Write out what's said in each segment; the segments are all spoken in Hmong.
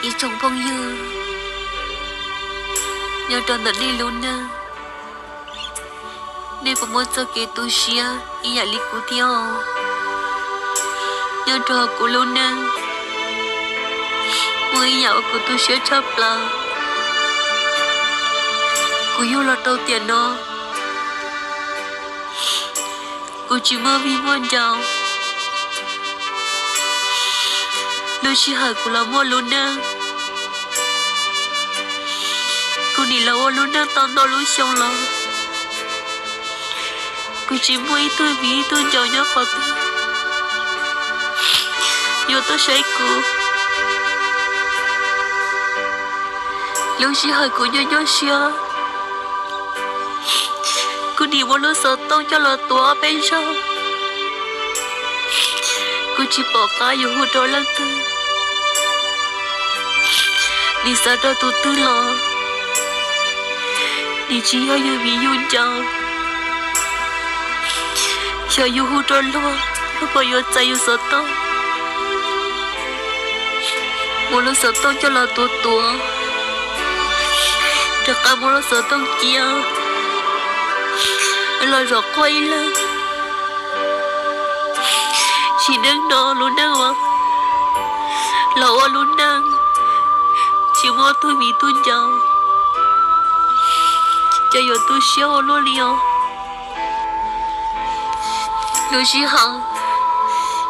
Ib tsoom phooj ywg nyob rau ntawm nej lub neej, nej puas muaj txoj kev tu siab ib yam li kuv thiab? Nyob rau kuv lub neej, muaj ib yam uas kuv tu siab tshaj plaws. Kuv yug los rau tiam no, kuv tsis muaj viv muaj ncaus. Lub sij hawm kuv los muaj lub neej, kuv nim los ua lub neej tau ntau lub xyoo los, kuv tsis muaj ib tug viv ib tug ncaus nyob qhov twg yuav tuaj saib kuv. Lub sij hawm kuv nyuaj nyuaj siab, kuv nim muab lub xov tooj coj los tuav ob peb zaug, kuv tsis pom qab yuav hu rau leej twg. Nim xav rau tus twg los nim tsis yog yus viv yus ncaus. Xyov yus hu rau luag, luag puas yuav txais yus xov tooj. Muab lub xov tooj coj los tuav tuav, rov qab muab lub xov tooj cia los zov quaj ib leeg. Sim neej no lub neej uas los ua lub neej tsis muaj tug viv tug ncaus, cas yuav tu siab ua luaj li os. Lub sij hawm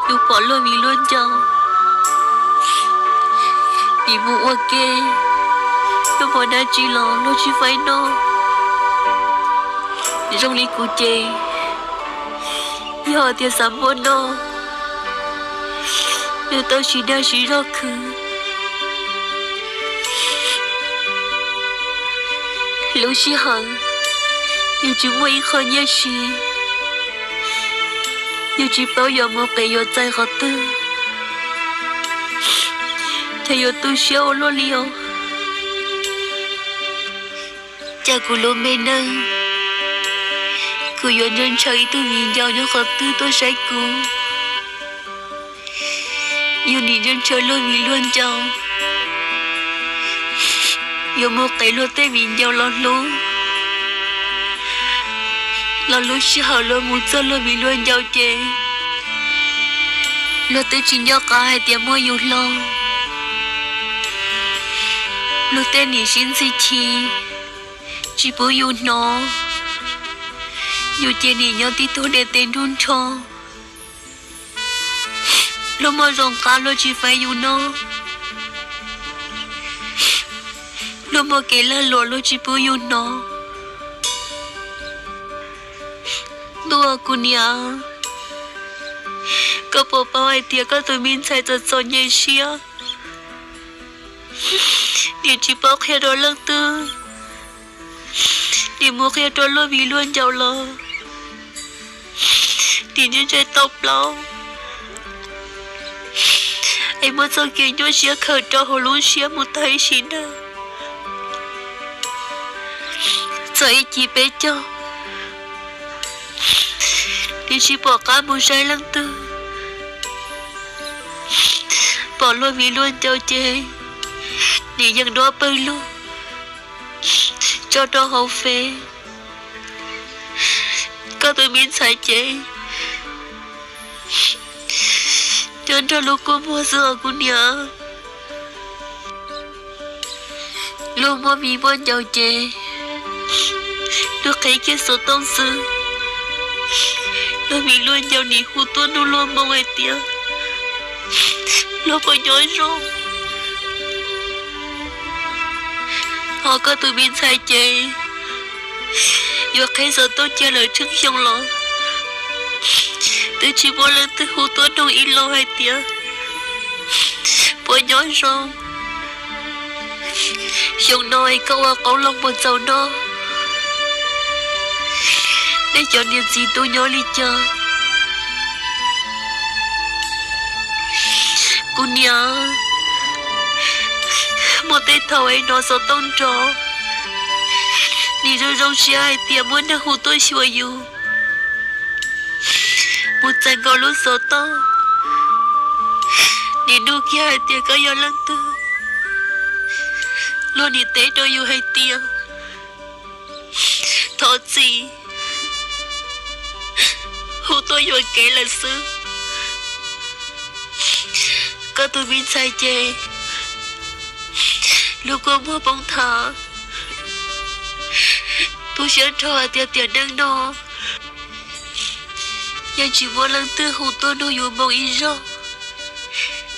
yus pom luag viv luag ncaus, nim mus ua ke, luag muaj dab tsi los luag tsis faib noj. Zoo li kuv ces yog tias xav muaj noj, nws tau siv dag siv zog khwv. Lub sij hawm yus tsis muaj ib qho nyiaj siv, yus tsis paub yuav mus qev yuav txais qhov twg, cas yuav tu siab ua luaj li os. Cas kuv lub me neej, kuv yuav ntshaw ntshaw ib tug viv ncaus nyob qhov twg tuaj saib kuv. Yus nim ntshaw ntshaw luag viv luag ncaus, yuav mus qev luag tej viv ncaus los hlub, los lub sij hawm luag mus txog luag viv luag ncaus ces luag twb tsis nco qab hais tias muaj yus hlo. Luag tej nim sib ntxhi chim, tsis pub yus hnov, yus ces nim nyob tib tug dej tes nrug nrho. Luag muaj zoo qab luag tsis faib yus noj, luag muaj kev lag luam luag tsis pub yus hnov. Ntuj, kuv niam, koj puas paub hais tias koj tus me ntxhais txom txom nyem siab, nim tsis paub qhia rau leej twg, nim mus qhia rau luag viv luag ncaus los nim ntsej ntsej tau plaub, es muaj txoj kev nyuaj siab khaws rau hauv lub siab mus tag ib sim neej. Txog ib cim peb caug, nim tsis pom qab mus saib leej twg, pom luag viv luag ncaus ces nim yeej duab pawg lug tso rau hauv Fev. Koj tus me ntxhais ces nyob nrog lub kua muag xwb os kuv niam. Luag muaj viv muaj ncaus ces luag qheb kiag xov tooj xwb, luag viv luag ncaus nim hu tuaj nug luag moo hais tias luag puas nyob zoo. Ho koj tus me ntxhais ces yuav qheb xov tooj cia lawm tsheej xyoo los twb tsis muaj leej twg hu tuaj nug ib los hais tias puas nyob zoo. Xyoo no es koj ua qoob loo puas txaus noj? Nej cov niam txiv tub nyob li cas? Kuv niam, muaj tej thaum es hnov xov tooj nrov, nim zoo zoo siab hais tias muaj neeg hu tuaj xyuas yus. Mus txais nkaus lub xov tooj, nim nug kiag hais tias koj yog leej twg. Luag nim teb rau yus hais tias thov txim, hu tuaj yuam kev lawm xwb. Koj tus me ntxhais ces luag kua muag poob thav. Tu siab nrho hais tias tiam neej no yeej tsis muaj leej twg hu tuaj nrog yus moo ib zaug.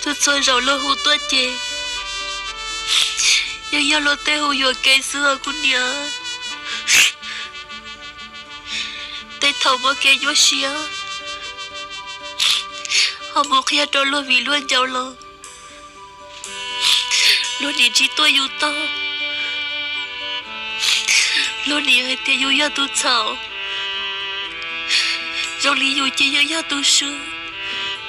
Txhua txhua zaus luag hu tuaj ces yeej yog luag tej hu yuam kev xwb os kuv niam. Tej thaum muaj kev nyuaj siab ho mus qhia rau luag viv luag ncaus los luag nim tsis tuaj yus tog. Luag nim hais tias yus yog tus txhaum, zoo li yus ces yeej yog tus swb.